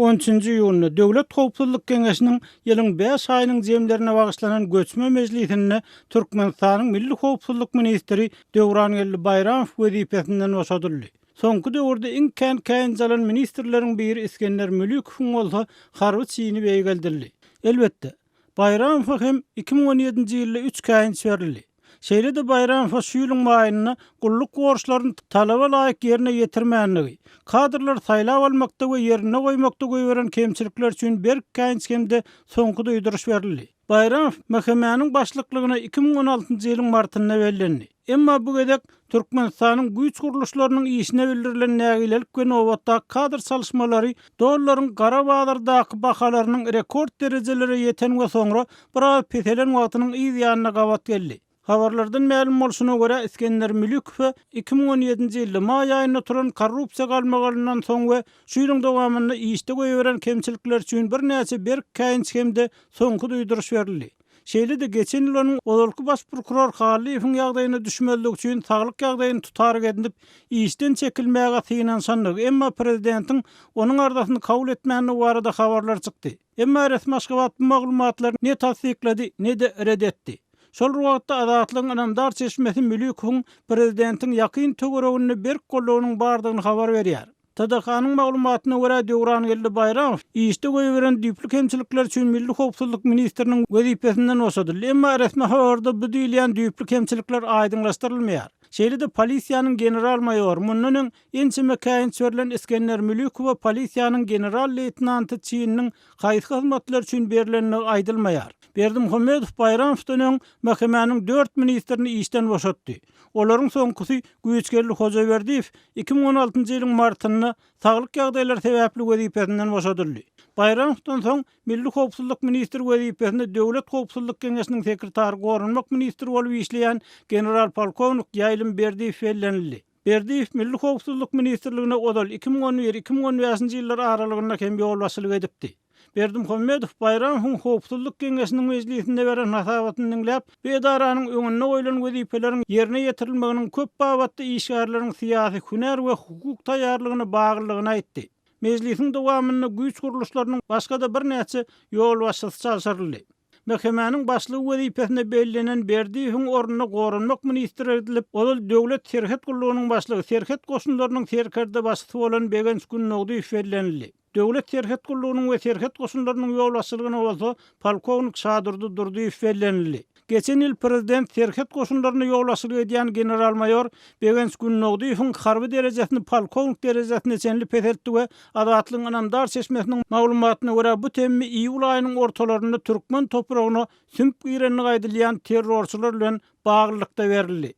On üçünji iýunda Döwlet howpsuzlyk geňeşiniň ýylyň bäş aýynyň jemlerine bagyşlanan göçme mejlisinde Türkmenistanyň Milli howpsuzlyk ministri Döwrangeldi Baýramow wezipesinden boşadyldy. Soňky döwürde iň kän käýinç alan ministrleriň biri Isgender Mülükowyň bolsa harby çini beýgeldildi. Elbetde, Baýramowa hem 2017-nji ýylda üç käýinç berildi. Şeýle-de Baýramowa şu ýylyň maýynda gulluk borçlaryny talaba laýyk ýerine ýetirmändigi, kadrlary saýlap almakda we ýerinde goýmakda goýberen kemçilikleri üçin berk käýinç hem-de soňky duýduryş berildi. Baýramow MHM-niň başlyklygyna 2016-njy ýylyň martynda bellendi. Emma bu gezek Türkmenistanyň güýç gurluşlarynyň işine bildirilen nägilelik we nobatdaky kadr çalyşmalary dollaryň gara bazardaky bahalarynyň rekord derejelere ýeten we soňra biraz peselen wagtynyň yz ýanyna gabat geldi. Habarlardan mälim bolşuna görä, Isgender Mülükowa 2017-nji ýylda maý aýynda turan korrupsiýa galmagalyndan soň we şu ýylyň dowamynda işde goýberen kemçilikleri üçin birnäçe berk käýinç hem-de soňky duýduryş berildi. Şeýle-de geçen ýyl onuň ozalky baş prokuror Hallyýewiň ýagdaýyna düşmezlik üçin saglyk ýagdaýyny tutaryk edinip, işden çekilmäge synanyşandygy, emma prezidentiň onuň arzasyny kabul etmändigi barada habarlar çykdy. Emma resmi Aşgabat bu maglumatlary ne tassyklady, ne-de ret etdi. Şol bir wagtda Azatlygyň ynamdar çeşmesi Mülükowyň prezidentiň ýakyn töwereginde berk goldawynyň bardygyny habar berýär. TDH-nyň maglumatyna görä, Döwrangeldi Baýramow işde goýberen düýpli kemçilikler üçin Milli howpsuzlyk ministriniň wezipesinden boşadyldy. Emma resmi habarda bu diýilýän düýpli kemçilikler aýdyňlaşdyrylmaýar. Şeýle-de polisiýanyň general-maýory, mundan öň ençeme käýinç berlen Isgender Mülükowa polisiýanyň general-leýtenanty çininiň haýsy hyzmatlar üçin berlendigi aýdylmaýar. Berdimuhamedow Baýramowdan öň MHM-niň dört ministrini işden boşatdy. Olaryň soňkusy Güýçgeldi Hojaberdiýew 2016-njy ýylyň martynda saglyk ýagdaýlary sebäpli wezipesinden boşadyldy. Baýramowdan soň Milli howpsuzlyk ministri wezipesinde Döwlet howpsuzlyk geňeşiniň sekretary, goranmak ministri bolup işleýän general-polkownik Ýaýlym Berdiýew bellenildi. Berdiýew Milli howpsuzlyk ministrligine ozal 2011, 2015-nji ýyllar aralygynda hem ýolbaşçylyk edipdi. Berdimuhamedow Baýramowyň Howpsuzlyk geňeşiniň mejlisinde beren hasabatyny diňläp, bu edaranyň öňünde goýlan wezipeleriň ýerine ýetirilmeginiň köp babatda işgärleriň syýasy, hünär we hukuk taýýarlygyna baglydygyny aýtdy. Mejlisiň dowamynda güýç gurluşlarynyň başga-da birnäçe ýolbaşçysy çalşyryldy. MHM-niň başlygy wezipesine bellenen Berdiýewiň ornuna goranmak ministri edilip, ozal Döwlet serhet gullugynyň başlygy, serhet goşunlarynyň serkerdebaşysy bolan Begenç Gündogdyýew bellenildi. Döwlet serhet gullugynyň we serhet goşunlarynyň ýolbaşçylygyna bolsa polkownik Şadurdy Durdyýew bellenildi. Geçen ýyl prezident serhet goşunlaryna ýolbaşçylyk edýän general-maýor Begenç Gündogdyýewiň harby derejesini polkownik derejesine çenli peseltdi we Azatlygyň ynamdar çeşmesiniň maglumatyna görä, bu temmi iýul aýynyň ortalarynda türkmen topragyna sümüp girendigi aýdylýan terrorçylar bilen baglylykda berildi.